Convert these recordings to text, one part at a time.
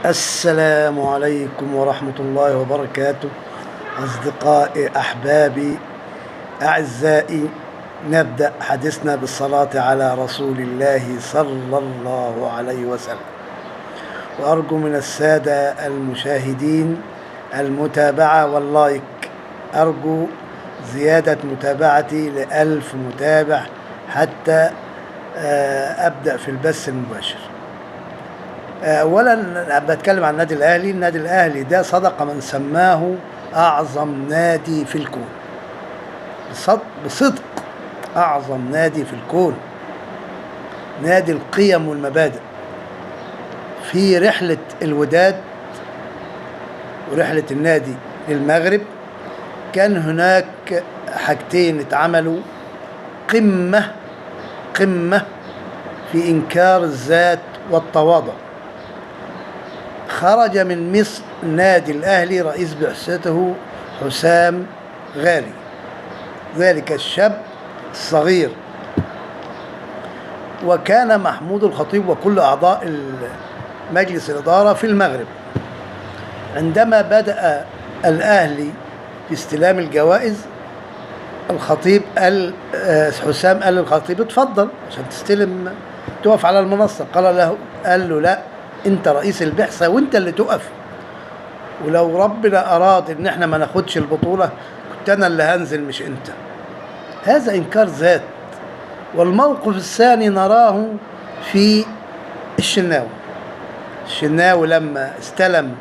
السلام عليكم ورحمة الله وبركاته. أصدقائي أحبابي أعزائي، نبدأ حديثنا بالصلاة على رسول الله صلى الله عليه وسلم. وأرجو من السادة المشاهدين المتابعة وال like، أرجو زيادة متابعتي ل1000 متابع حتى أبدأ في البث المباشر. أولا بتكلم عن النادي الأهلي. النادي الأهلي ده صدق من سماه أعظم نادي في الكون، بصدق أعظم نادي في الكون، نادي القيم والمبادئ. في رحلة الوداد ورحلة النادي للمغرب كان هناك حاجتين اتعملوا قمة في إنكار الذات والتواضع. خرج من مصر نادي الأهلي رئيس بعثته حسام غالي، ذلك الشاب الصغير، وكان محمود الخطيب وكل أعضاء مجلس الإدارة في المغرب. عندما بدأ الأهلي في استلام الجوائز، الخطيب قال حسام قال للخطيب اتفضل عشان تستلم تقف على المنصة. قال له لا، انت رئيس البعثة وانت اللي تقف، ولو ربنا اراد ان احنا ما ناخدش البطولة كنت انا اللي هنزل مش انت. هذا انكار ذات. والموقف الثاني نراه في الشناوي. الشناوي لما استلم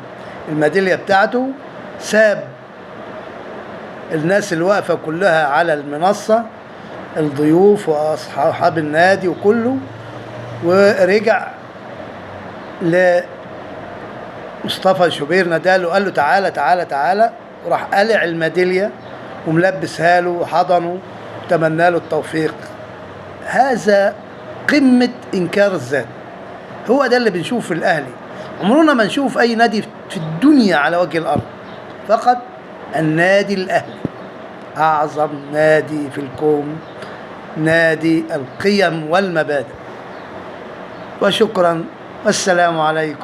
الميدالية بتاعته ساب الناس اللي واقفة كلها على المنصة، الضيوف وأصحاب النادي وكله، ورجع لمصطفى شوبير ناداله وقال له تعالى تعالى تعالى، وراح قلع الميدالية وملبسها له وحضنه وتمنى له التوفيق. هذا قمة إنكار الذات. هو ده اللي بنشوفه في الأهلي، عمرنا ما نشوف أي نادي في الدنيا على وجه الأرض، فقط النادي الأهلي أعظم نادي في الكون، نادي القيم والمبادئ. وشكرا والسلام عليكم.